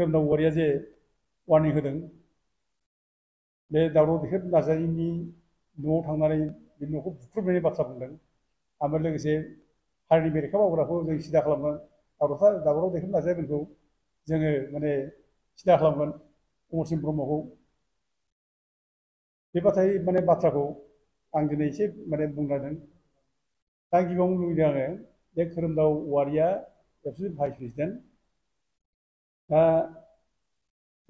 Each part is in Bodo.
खोरोमदाव औवारिया जे वार्निं होदों बे दावराव देखेर नार्जारिनि न'आव थांनानै बे न'खौ बुख्रुबनायनि बाथ्रा बुंदों ओमफ्राय लोगोसे हारिनि बेरेखा मावग्राखौ जों सिदा खालामगोन दावराव देखेर नार्जारिमोनखौ जोङो माने सिदा खालामगोन अमरसिंह ब्रह्मखौ बे माने बाथ्राखौ आं दिनै एसे माने बुंलांदों दा गिबियावनो लुबैदों आङो बे खोरोमदाव औवारिया एबसुनि भाइस प्रेसिडेन्ट दा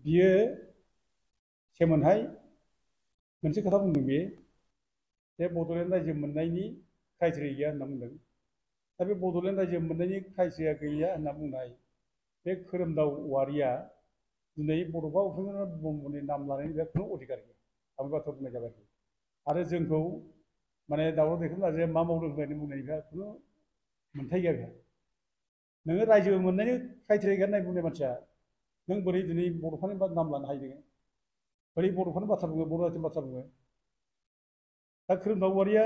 बियो सेमोनहाय मोनसे खोथा बुंदों बे बड'लेण्ड रायजो मोननायनि क्राइटेरिया गैया होनना बुंदों दा बे बड'लेण्ड रायजो मोननायनि क्राइटेरिया गैया होनना बुंनाय बे खोरोमदाव औवारिया दिनै बड'फा उपेन्द्र नाथ ब्रह्मनि नाम लानायनि बेहा खुनु अधिकार गैया आं बाथ्रा बुंनाय जाबाय आरो जोंखौ माने दावराव देखेर नार्जारिया मा मावदों होननानै बुंनायनि बेहा खुनु मोन्थाय गैया बेहा नोङो रायजो मोननायनि क्राइटेरिया गैया होननाय बुंनाय मानसिया नों बोरै दिनै बड'फानि नाम लानो हायो नोङो बोरै बड'फानि बाथ्रा बुङो बर' जातिनि बाथ्रा बुङो दा खोरोमदाव औवारिया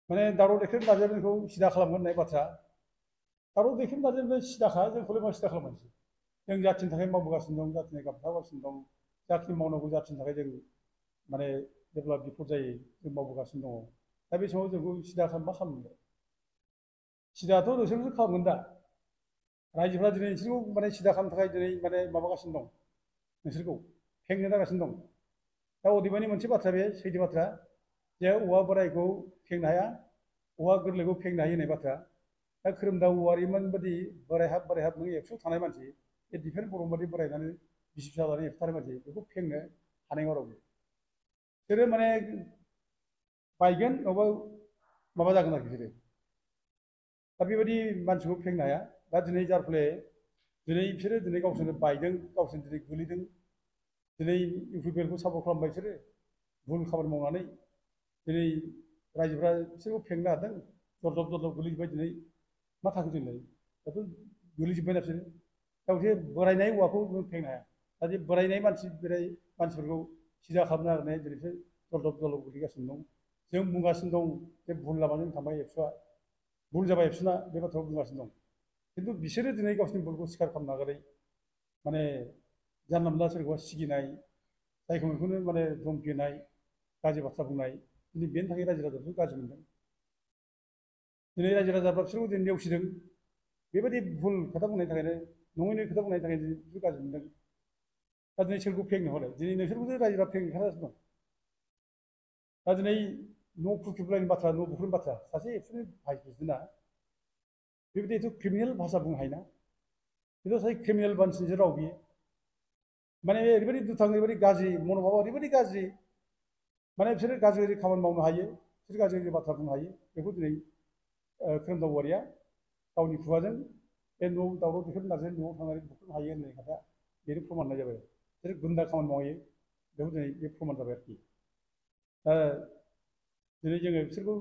माने दावराव देखेर नार्जारिखौ सिदा खालामगोन होननाय बाथ्रा दावराव देखेर नार्जारिनिफ्राय सिदाखा जोंखौलाय मा सिदा खालामनोसै जों जाथिनि थाखाय मावबोगासिनो दं जाथिनि गाबथागासिनो दं जाथिनि मावनांगौ जाथिनि थाखाय जों माने जेब्ला बिपद जायो जों मावबोगासिनो दङ दा बे समाव जोंखौ सिदा मा खालामनो सिदाथ' नोंसोरसो खालामगोन दा रायजोफ्रा दिनै नोंसोरखौ माने सिदा खालामनो थाखाय दिनै माने माबागासिनो दं नोंसोरखौ फेंनो जागासिनो दं दा अदेबानि मोनसे बाथ्रा बे सैथो बाथ्रा जे औवा बोरायखौ फेंनो हाया औवा गोरलैखौ फेंनो हायो होननाय बाथ्रा दा खोरोमदाव औवारिमोन बादि बोराय हाब नों एबसुआव थानाय मानसि बे दिफेन बर' बादि बोरायनानै बिसि फिसा जानानै एबसुआव थानाय मानसि बेखौ फेंनो हानाय नङा रावबो बिसोरो माने बायगोन नङाबा माबा जागोन आरोखि बिसोरो दा बेबायदि मानसिखौ फेंनो हाया दा दिनै जार फले दिनै बिसोरो दिनै गावसोरनो बायदों गावसोरनो दिनै गोलैदों दिनै इउ पि पि एलखौ सापर्ट खालामबाय बिसोरो भुल खामानि मावनानै दिनै रायजोफ्रा बिसोरखौ फेंनो हादों जरदब गोलैजोब्बाय दिनै मा थाखो जोंलाय दाथ' गोलैजोब्बायना बिसोरो दा मोनसे बोरायनाय औवाखौ जों फेंनो हाया दा बे बोरायनाय मानसिफोरखौ सिदा खालामनो नागिरनाय दिनै बिसोर जरदब गोलैगासिनो दं जों बुंगासिनो दं जे भुल लामाजों थांबाय एबसुआ भुल जाबाय एबसुना बे बाथ्राखौ बुंगासिनो दं खिन्थु बिसोरो दिनै गावसिनि भुलखौ स्वीकार खालामनो नागारै माने जानला मोनला सोरखौबा सिगिनाय जायखौ बेखौनो माने धमकि होनाय गाज्रि बाथ्रा बुंनाय दिनै बेनि थाखाय रायजो राजाफोरखौ गाज्रि मोनदों दिनै रायजो राजाफ्रा बिसोरखौ दिनै नेवसिदों बेबायदि भुल खोथा बुंनायनि थाखायनो नङैनो खोथा बुंनायनि थाखायनो बिसोर गाज्रि मोनदों दा दिनै सोरखौ फेंनो हले दिनै नोंसोरखौसो रायजोफ्रा फेंनो ओंखारगासिनो दं दा दिनै न' खुरख्रिबलायनाय बाथ्रा न' बुख्रुबनाय बाथ्रा सासे एबसुनि भाइस प्रेसिडेन्टआ बेबायदिथ' क्रिमिनेल भाषा बुंनो हायोना बेथ' सासे क्रिमिनेल मानसिनिसो राव बियो माने ओरैबायदि दुथां ओरैबायदि गाज्रि मन'भाबा ओरैबायदि गाज्रि माने बिसोरो गाज्रि खामानि मावनो हायो बिसोर गाज्रि बाथ्रा बुंनो हायो बेखौ दिनै खोरोमदाव औवारिया गावनि खुगाजों बे न' दावराव देखेर नार्जारिनि न'आव थांनानै बुख्रुबनो हायो होननाय खोथा बेनो प्रमान होनाय जाबाय बिसोर गुन्दा खामानि मावो बेखौ दिनै बे प्रमान जाबाय आरोखि दिनै जोङो बिसोरखौ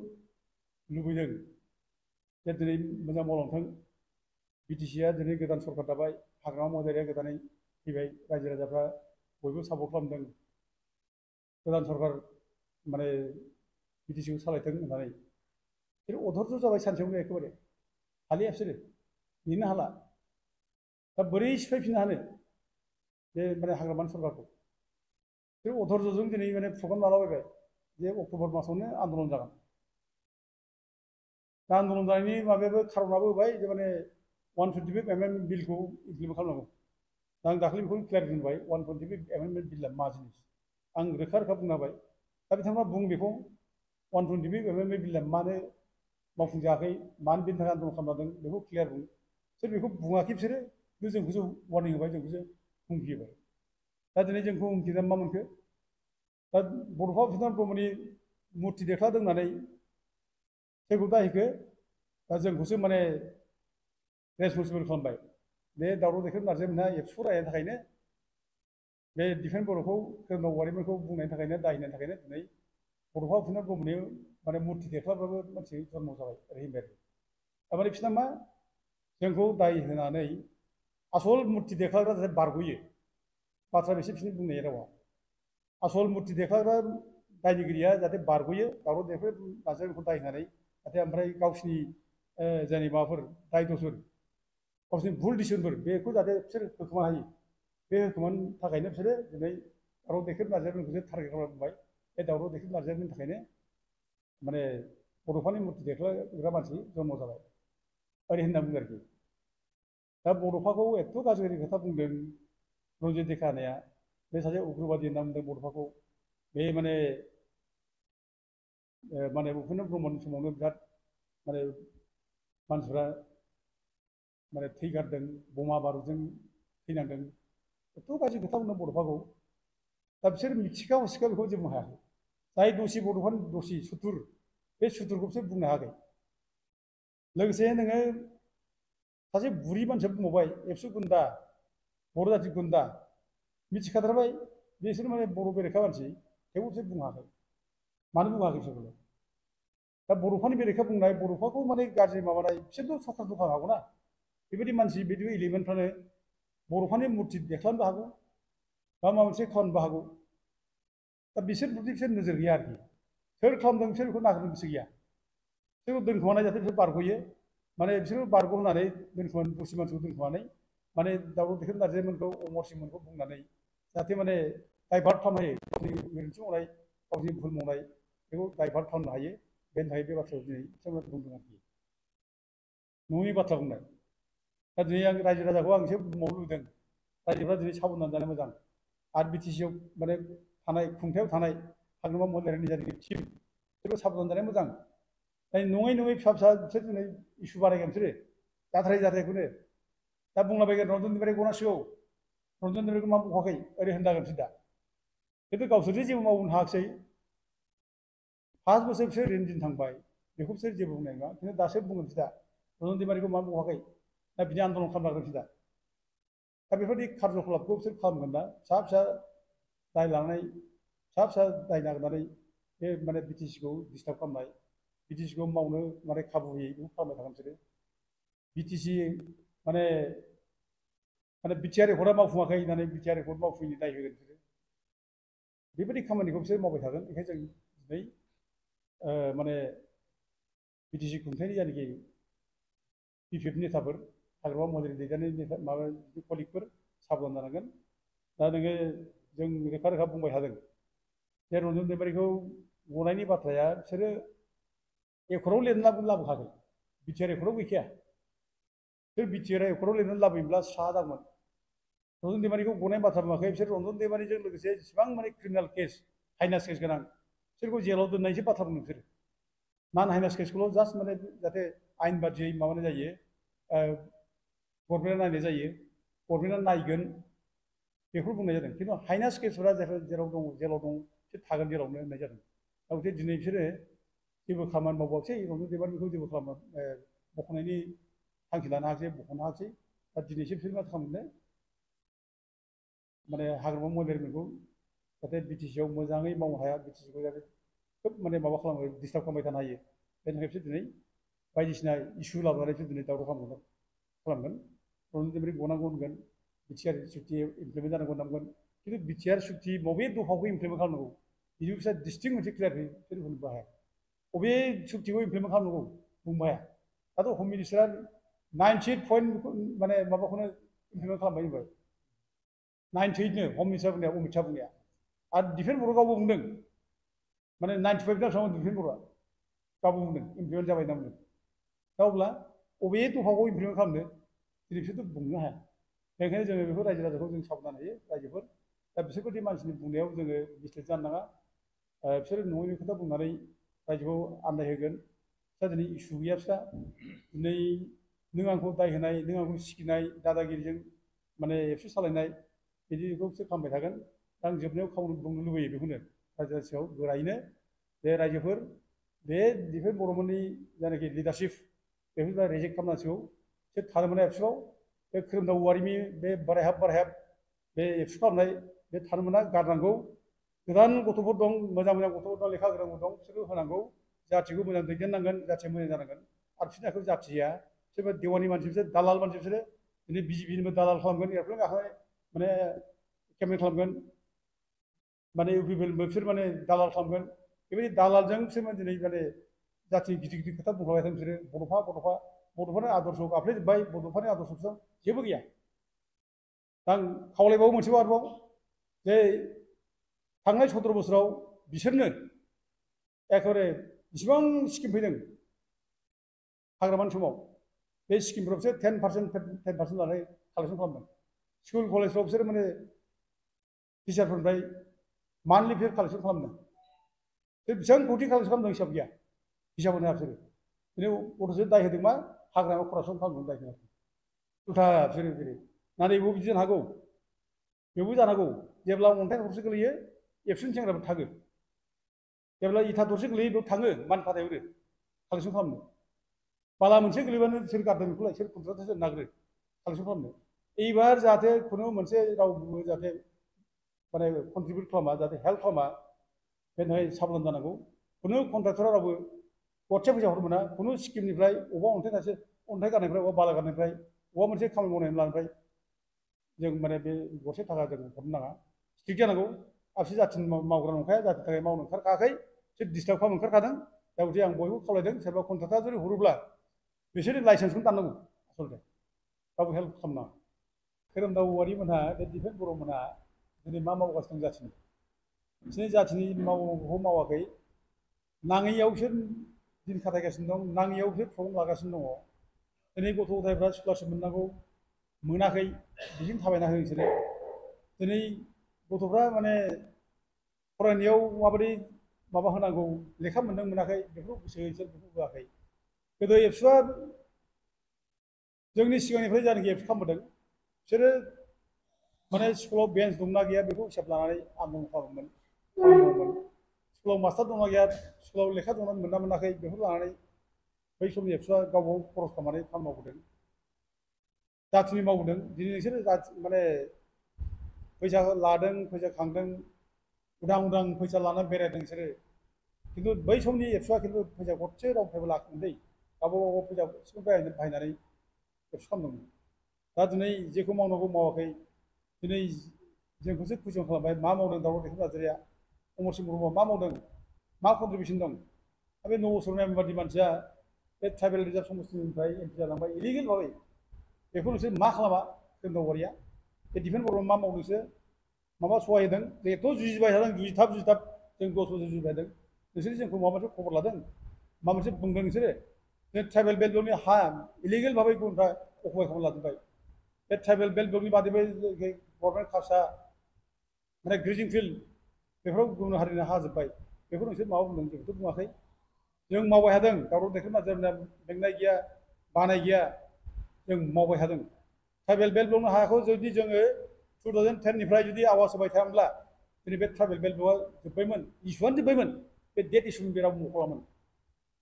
लुबैदों जे दिनै मोजां मावलांथों बिटिसिआ दिनै गोदान सरकार दाबाय हाग्रामा महिलारिया गोदानै फैबाय रायजो राजाफ्रा बयबो सापर्ट खालामदों गोदान सरकार माने बिटिसिखौ सालायथों होननानै बिसोर अधर्ज जाबाय सानसेयावनो एखेबारे हालिया बिसोरो नेनो हाला दा बोरै सिफायफिननो हानो बे माने हाग्रामानि सरकारखौ बिसोर अधर्जजों दिनै माने प्रग्राम लालाबायबाय जे अक्ट'बर मासावनो आन्दलन जागोन दा आन्दलन जानायनि माबायाबो खारनाबो होबाय जे माने 125 एमेन्डमेन्ट बिलखौ इमप्लिमेन्ट खालामनांगौ दा आं दाखालि बेखौ क्लियार बुंबाय 125 एमेन्डमेन्ट बिलआ मा जिनिस आं रोखा बुंना होबाय दा बिथांमोना बुं बेखौ 125 एमेन्डमेन्ट बिलआ मानो मावफुंजायाखै मानो बेनि थाखाय आन्दलन खालामदों बेखौ क्लियार बुं बिसोर बेखौ बुङाखै बिसोरो जोंखौसो वार्निं होबाय जोंखौसो हुमखि होबाय दा दिनै जोंखौ हुमखिनानै मा मोनखो दा बड'फा उपेन्द्र नाथ ब्रह्मनि मुर्ति देख्लादों होननानै सोरखौ दायहैखो दा जोंखौसो माने रेसपन्सिबोल खालामबाय बे दावराव देखेर नार्जारिमोनहा एबसुखौ रायनायनि थाखायनो बे दिफेन बर'खौ खोरोमदाव औवारिमोनखौ बुंनायनि थाखायनो दाय होनायनि थाखायनो दिनै बड'फा उपेन्द्र नाथ ब्रह्मनि माने मुर्ति देख्लाबाबो मानसि जन्म जाबाय ओरै थारमाने बिसोरना मा जोंखौ दाय होनानै आसल मुर्ति देख्लाग्रा जाहाथे बारग'यो बाथ्रा बेसे बिसोरनि बुंनाय रावा आसल मुर्ति देख्लाग्रा दायनिगिरिया जाहाथे बारग'यो दावराव देखेर नार्जारिमोनखौ दाय होनानै जाहाथे ओमफ्राय गावसिनि जायनि माबाफोर दाय दसफोर गावसोरनि भुल डिसिसनफोर बेखौ जाहाथे बिसोर होखोमानो हायो बे होखोमानो थाखायनो बिसोरो दिनै दावराव देख्रेब नारजारिमोनखौसो टारगेट खालामबाय बे दावराव देख्रेब नारजारिमोननि थाखायनो माने बड'फानि मुर्ति देख्लाग्रा मानसि जन्म जाबाय ओरै होनना बुङो आरोखि दा बड'फाखौ एथ' गाज्रि खोथा बुंदों रन्जित देखानाया बे सासे उग्रबादि होनना बुंदों बड'फाखौ बे माने उपेन्द्र ब्रह्मनि समावनो बिराद माने मानसिफ्रा माने थैगारदों बमा बारुदजों थैनांदों एथ' गाज्रि खोथा बुंदों बड'फाखौ दा बिसोर मिथिखा हसिखा बेखौ जेबो हायाखै जाय दसि बड'फानि दसि सुथुर बे सुथुरखौ बिसोर बुंनो हायाखै लोगोसे नोङो सासे बुरि मानसिया बुंबावबाय एबसु गुन्दा बर' जाथि गुन्दा मिथिखाथारबाय बिसोर माने बर' बेरेखा मानसि थेवबो बिसोर बुंनो हायाखै मानो बुंनो हायाखै बिसोरखौलाय दा बड'फानि बेरेखा बुंनाय बड'फाखौ माने गाज्रि माबानाय बिसोरथ' साथा दखान हागौना बेबायदि मानसि बिदि एलिमेन्टफ्रानो बड'फानि मुर्ति देख्लानोबो हागौ बा माबा मोनसे खालामनोबो हागौ दा बिसोर प्रति बिसोर नोजोर गैया आरोखि सोर खालामदों बिसोर बेखौ नागिरनो गोसो गैया बिसोरखौ दोनखोमानाय जाहाथे बिसोर बारग'यो माने बिसोरखौ बारग' होनानै दोनखोमानो दसे मानसिखौ दोनखोमानानै माने दावराव देख्रेब नारजारिमोनखौ अमरसिंहमोनखौ बुंनानै जाहाथे माने डाइभार्ट खालामनो हायो गावनि गोरोन्थि मावनाय गावनि भुल मावनाय बेखौ डाइभार्ट खालामनो हायो बेनि थाखाय बे बाथ्राखौ दिनै बिथांमोना बुंदों आरोखि नङि बाथ्रा बुंनाय दा दिनै आं रायजो राजाखौ आं एसे बुंबावनो लुबैदों रायजोफ्रा दिनै साबधान जानो मोजां आरो बिटिसिआव माने थानाय खुंथायाव थानाय हाग्रामा महिलारिनि जायनाखि टिम बिसोरबो साबधान जानाया मोजां नङै नङै फिसा फिसा बिसोर दिनै इसु बारायगोन बिसोरो जाथारैखौनो दा बुंलाबायगोन रन्जन दैमारि गनांसिगौ रन्जन दैमारिखौ मा बुंखाखै ओरै होनजागोन बिसोर दा खिन्थु गावसोरजों जेबो मावनो हायाखिसै 5 बोसोर बिसोर ओरैनो दिन थांबाय बेखौ बिसोर जेबो बुंनाय नङा खिन्थु दासो बुंगोन बिसोर दा रन्जन दैमारिखौ मा बुंखाखै दा बिदि आन्दलन खालामनांगोन बिसोर दा बेफोरबायदि कार्जकलापखौ बिसोर खालामगोन दा फिसा फिसा दाय लानानै फिसा फिसा दाय नागिरनानै बे माने बिटिसिखौ डिस्टार्ब खालामनाय बिटिसिखौ मावनो माने खाबु होयै बेखौ खालामबाय थागोन बिसोरो बिटिसि माने बिटिआर एकर्डआ मावफुङाखै होननानै बिटिआर एकर्ड मावफुङैनि दाय होगोन बिसोरो बेबायदि खामानिखौ बिसोर मावबाय थागोन बेखायनो जों दिनै माने बिटिसि खुंथायनि जायनाखि बिपिएफ नेताफोर हाग्रामा महिलारि दैदेननाय माबा कलिगफोर साबधान जानांगोन दा नोङो जों रोखा रोखा बुंबाय थादों जे रन्जन दैमारिखौ गनायनि बाथ्राया बिसोरो एकर्डआव लिरनानै लाबोखागोन बिटिआर एकर्डआव गैखाया बिसोर बिटिआर एकर्डआव लिरनानै लाबोयोब्ला स्रा जागौमोन रन्जन दैमारिखौ गनाय बाथ्रा बुङाखै बिसोर रन्जन दैमारिजों लोगोसे जेसेबां माने क्रिमिनेल केस हाइनास केस गोनां बिसोरखौ जेलाव दोननायसो बाथ्रा बुङो बिसोर नान हाइनास केसखौल' जास्ट माने जाहाथे आयेन बादियै माबानाय जायो गभर्नमेन्टआ नायनाय जायो गभर्नमेन्टआ नायगोन बेखौ बुंनाय जादों खिन्थु हाइनास केसफोरा जेराव दं जेलाव दं बिसोर थागोन जेरावनो होननाय जादों दा गथिखे दिनै बिसोरो जेबो खामानि मावबाखिसै रन्जन दैमारिखौ जेबो खालामनो बख'नायनि थांखि लानो हायाखिसै बख'नो हायाखिसै दा दिनैसो बिसोर मा खालामनो माने हाग्रामा महिलारिफोरखौ जाहाथे बिटिसिआव मोजाङै मावनो हाया बिटिसिखौ जाहाथे खोब माने माबा खालामो डिस्टार्ब खालामबाय थानो हायो बेनि थाखाय बिसोर दिनै बायदिसिना इसु लाबोनानै बिसोर दिनै दावराव खालामगोन रन्जन दैमारि गनांगौ होनगोन बिटिआर सुक्ति इमप्लिमेन्ट जानांगौ होननांगोन खिन्थु बिटिआर सुक्ति बबे दफाखौ इमप्लिमेन्ट खालामनांगौ बिदि बिसोर डिस्टिंक्ट मोनसे क्लियारलि बिसोर बुंनोबो हाया बबे सुक्तिखौ इमप्लिमेन्ट खालामनांगौ बुंनो हाया दाथ' हम मिनिस्टारा 98 पइन्ट माने माबाखौनो इमप्लिमेन्ट खालामबाय होनबाय 98नो हम मिनिस्टार बुंनाया अमित शाह बुंनाया आरो दिफेन बर'आ गावबो बुंदों माने 95 ना बेसेबां दिफेन बर'आ गावबो बुंदों इमप्लिमेन्ट जाबाय होनना बुंदों दा अब्ला बबे दफाखौ इमप्लिमेन्ट खालामनो दिनै बिसोरथ' बुंनो हाया बेनिखायनो जोङो बेफोर रायजो राजाखौ जों साबधान होयो रायजोफोर दा बिसोरबायदि मानसिनि बुंनायाव जोङो मिस्टेक जानो नाङा बिसोरो नङैनि खोथा बुंनानै रायजोखौ आन्दायहोगोन बिस्रा दिनै इसु गैया बिस्रा दिनै नों आंखौ दाय होनाय नों आंखौ सिगिनाय दादागिरिजों माने एबसु सालायनाय बिदिखौ बिसोर खालामबाय थागोन दा आं जोबनायाव बुंनो लुबैयो बेखौनो रायजो राजायाव गोरायैनो जे रायजोफोर बे दिफेन बर'मोननि जायनाखि लिडारशिप बेफोरखौ रिजेक्ट खालामनांसिगौ बिसोर थानो मोना एबसुआव बे खोरोमदाव औवारिनि बे बारायहाब बे एबसु खालामनाय बे थानो मोना गारनांगौ गोदान गथ'फोर दं मोजां मोजां गथ'फोर दं लेखा गोरोंफोर दं बिसोरखौ होनांगौ जाथिखौ मोजां दैदेननांगोन जाथिया मोजां जानांगोन आरो बिसोरनि आखायाव जाथि गैया बिसोरबो देवानि मानसि बिसोर दालाल मानसि बिसोरो दिनै बिजेपिनिबो दालाल खालामगोन एरप्लेन गाखोनाय माने केम्पेन खालामगोन माने इउपिपिएलबो बिसोर माने दालाल खालामगोन बेबायदि दालालजों बिसोर दिनै माने जाथि गिदिर गिदिर खोथा बुंखाबाय थादों बिसोरो बड'फा बड'फानि आदर्शखौ गाफ्लेजोब्बाय बड'फानि आदर्शजों जेबो गैया आं खावलायबावो मोनसेबाव आरोबाव जे थांनाय 17 बोसोराव बिसोरनो एकेबारे बेसेबां स्किम फैदों हाग्रामानि समाव बे स्किमफ्राव बिसोर 10% लानानै कालेक्सन खालामदों स्कुल कलेजफ्राव बिसोर माने टिचारफोरनिफ्राय मान्थलि फि कालेक्सन खालामदों बे बेसेबां कोटि कालेक्सन खालामदों हिसाब गैया हिसाब होनो बिसोरो बिनि गथ'सो दाय होदों मा हाग्रामायाव करापसन खालामदों दाय होदों उल्था बिसोरो जेरै नाथाय बेबो बिदि जानो हागौ बेबो जानो हागौ जेब्ला अन्थाइ थरसे गोलैयो एबसेन्ट सेंग्राफोर थागो जेब्ला इथा दरसे गोलैयो बेयाव थाङो मान फाथाय हरो कालेक्सन खालामनो बाला मोनसे गोलैबानो सोर गारदों बेखौलाय सोर कन्ट्राक्टरसो नागिरो कालेक्सन खालामनो এইবার जाहाथे खुनु मोनसे रावबो जाहाथे माने कन्ट्रिबिउट खालामा जाहाथे हेल्प खालामा बेनि थाखाय साबधान जानांगौ खुनु कन्ट्राक्टरा रावबो गरसे फैसा हरनो मोना खुनु स्किमनिफ्राय अबेबा अन्थाइ थाइसे अन्थाइ गारनायनिफ्राय अबेबा बाला गारनायनिफ्राय अबेबा मोनसे खामानि मावनायनि लानायनिफ्राय जों माने बे गरसे थाखा जों हरनो नाङा स्ट्रिक्ट जानांगौ आबसि जाथिनि मावग्रा नंखाया जातिनि थाखाय मावनो ओंखारखायाखै बिसोर डिस्टार्ब खालामनो ओंखारखादों दा बिदि आं बयबो खावलायदों सोरबा कन्ट्राक्टरा जुदि हरोब्ला बिसोरनि लाइसेन्सखौनो दाननांगौ आसलथे रावबो हेल्प खालामनाङा खोरोमदाव औवारि मोनहा बे दिफेन बर' मोनहा दिनै मा मावगासिनो दं जाथिनि बिसोरनि जाथिनि मावनांगौखौ मावाखै नाङैयाव बिसोर दिन खाथायगासिनो दं नाङैयाव बिसोर प्रब्लेम लागासिनो दङ दिनै गथ' गथायफ्रा स्कलारशिप मोननांगौ मोनाखै बिदिनो थाबायना हो बिसोरो दिनै गथ'फ्रा माने फरायनायाव माबायदि माबा होनांगौ लेखा मोनदों मोनाखै बेखौ गोसो बिसोर बेखौ होआखै गोदो एबसुआ जोंनि सिगांनिफ्राय जायनाखि एबसु खालामबोदों बिसोरो माने स्कुलाव बेन्च दंना गैया बेखौ हिसाब लानानै आन्दलन खालामोमोन मावोमोन स्कुलाव मास्टार दंना गैया स्कुलाव लेखा दंना मोनना मोनाखै बेखौ लानानै बै समनि एबसुआ गावबागाव खरस खालामनानै खामानि मावबोदों जाथिनि मावबोदों दिनै नोंसोरो माने फैसा लादों फैसा खांदों उदां उदां फैसा लानानै बेरायदों बिसोरो खिन्थु बै समनि एबसुआ खिन्थु फैसा गरसे रावनिफ्रायबो लाखिमोन दै गावबागाव फैसा गरसेखौ बाहायनानै एबसु खालामदोंमोन दा दिनै जेखौ मावनांगौ मावाखै दिनै जोंखौसो कुइसन खालामबाय मा मावदों दावराव दैखां नार्जारिया अमरसिं ब्रह्मआ मा मावदों मा कन्ट्रिबिउसन दं दा बे नबसरन बायदि मानसिया बे ट्राइबेल रिजार्भ समस्टिनिफ्राय एमपि जालांबाय इलिगेल भाबै बेखौ नोंसोर मा खालामा खोरोमदाव औवारिया बे दिफेन बर'आ मा मावदोंसो माबा सहाय होदों एथ' जुजिबाय थादों जुजिथाब जों 10 बोसोर जुजिबाय थादों नोंसोर जोंखौ माबा मोनसे खबर लादों माबा मोनसे बुंदों नोंसोरो बे ट्राइबेल बेल्ट ब्लकनि हा इलिगेल भाबै गुबुनफ्रा अकुपाय खालामना लाजोब्बाय बे ट्राइबेल बेल्ट ब्लकनि बादैबो गभर्नमेन्ट खासा माने ग्रेजिं फिल्ड बेफोराव गुबुन हारिनि हा जोब्बाय बेखौ नोंसोर माबा बुंदों जोंखौथ' बुङाखै जों मावबाय थादों दावराव देखायनो नार्जारिना बेंनाय गैया बानाय गैया जों मावबाय थादों ट्राइबेल बेल्ट ब्लकनि हाखौ जुदि जोङो 2010निफ्राय जुदि आवाज होबाय थायामोनब्ला दिनै बे ट्राइबेल बेल्ट ब्लकआ जोब्बायमोन इसुआनो जोब्बायमोन बे डेट इसुनि बे रावबो मख'लामोन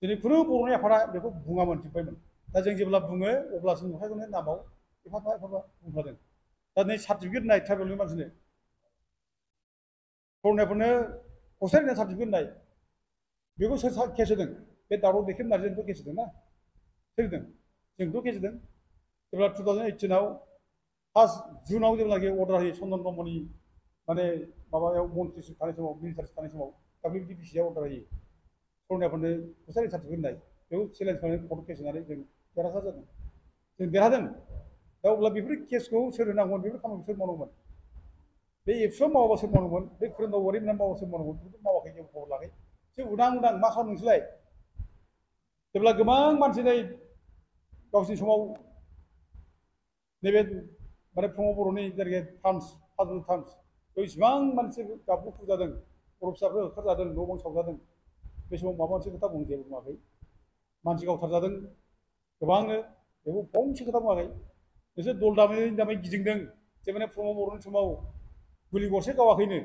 दिनै खुनु बर'नि आफादा बेखौ बुङामोन जोब्बायमोन दा जों जेब्ला बुङो अब्लासो नुखागोन नामाव एफाफा बुंफ्लादों दा दिनै सार्टिफिकेट होनाय ट्राइबेलनि मानसिनो फरायनायफोरनो हस्टेल होनाय सार्टिफिकेट होनाय बेखौ सोर केस होदों बे दावराव देखायनो नार्जारियाथ' केस होदों ना सोर होदों जोंथ' केस होदों जेब्ला 2018आव फार्स्ट जुनाव जेब्लाखि अर्डार होयो चन्दन ब्रह्मनि माने माबायाव मन्थ्रिसिप थानाय समाव मिनिस्टारशिप थानाय समाव WBDPCआ अर्डार होयो फरायनायफोरनो हस्टेल सार्टिफिकेट होनाय बेखौ चेलेन्ज खालामनानै कर्टआव केस होनानै जों देरहासार जादों जों देरहादों दा अब्ला बेफोर केसखौ सोर होनांगौमोन बेफोर खामानिखौ सोर मावनांगौमोन बे एबसुआ मावाबा सोर मावनांगौमोन बे खोरोमदाव औवारि मोनहा मावाबा सोर मावनांगौमोन बेखौ मावाखै जों खबर लायाखै जों उदां उदां मा खालामदों नोंसोरलाय जेब्ला गोबां मानसि नै गावसिनि समाव नैबे माने प्रमद बर'नि जेरै टार्म्स फादुन टार्म्स बेयाव इसिबां मानसि गाबगु फुजादों बर' फिसाफोर होखारजादों न' बां सावजादों बे समाव माबा मोनसे खोथा बुं जेबो बुङाखै मानसि गावथारजादों गोबांनो बेखौ फंसे खोथा बुङाखै नोंसोर दल दामै गिदिंदों जे माने प्रमद बर'नि समाव गुलि गरसे गावाखैनो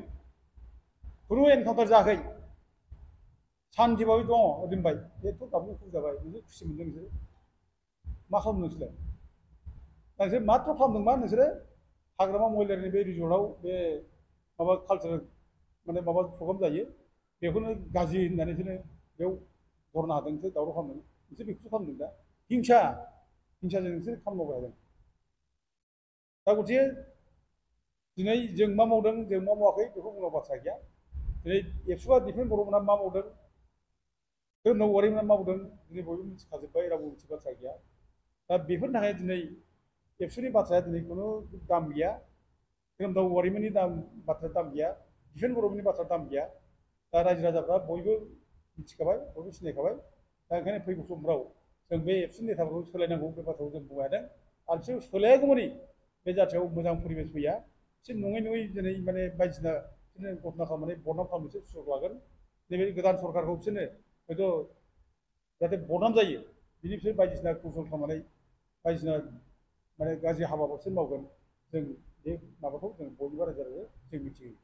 खुनु एनकाउन्टार जायाखै सान्थिबाबो दङ दोनबाय बेथ' गाबगु फुजाबाय नोंसोर खुसि मोनदों नोंसोरो मा खालामदों नोंसोरलाय नोंसोर माथ्र' खालामदों मा नोंसोरो हाग्रामा महिलारिनि बे रिजर्टआव बे माबा कालचारेल माने माबा प्रग्राम जायो बेखौनो गाज्रि होननानै बिसोरो बेयाव बरना होदों नोंसोर दावराव खालामदों नोंसोर बेखौसो खालामदों दा हिंसाजों नोंसोर खामानि मावबाय थादों दा गथिखे दिनै जों मा मावदों जों मा मावाखै बेखौ बुंनांगौ बाथ्रा गैया दिनै एबसुआ दिफेन बर'मोनहा मा मावदों खोरोमदाव औवारि मोनहा मा मावदों दिनै बयबो मिथिखाजोब्बाय रावबो मिथियै बाथ्रा गैया दा बेफोरनि थाखाय दिनै एबसुनि बाथ्राया दिनै खुनु दाम गैया। धोरोमदाव औवारिमोननि बाथ्रा दाम गैया, दिफेन बर'मोननि बाथ्रा दाम गैया। दा रायजो राजाफ्रा बयबो मिथिखाबाय, बयबो सिनायखाबाय। दा ओंखायनो फैगौ समफ्राव जों बे एबसुनि नेताफोरखौ सोलायनांगौ बे बाथ्राखौ जों बुंनो हादों। आरो बिसोर सोलायागौमानि बे जाथियाव मोजां परिबेस फैया। बिसोर नङै नङै दिनै माने बायदिसिना बिसोरनो घटना खालामनानै बदनाम खालामनोसो सुजुग लागोन। नैबे गोदान सरकारखौ बिसोरनो हयथ' जाहाथे बदनाम जायो बिनि बिसोर बायदिसिना कौसल खालामनानै बायदिसिना माने गाज्रि हाबाफोरसो मावगोन। जों बे माबाखौ जों बयनिबो रायजो राजाया जों मिथियो।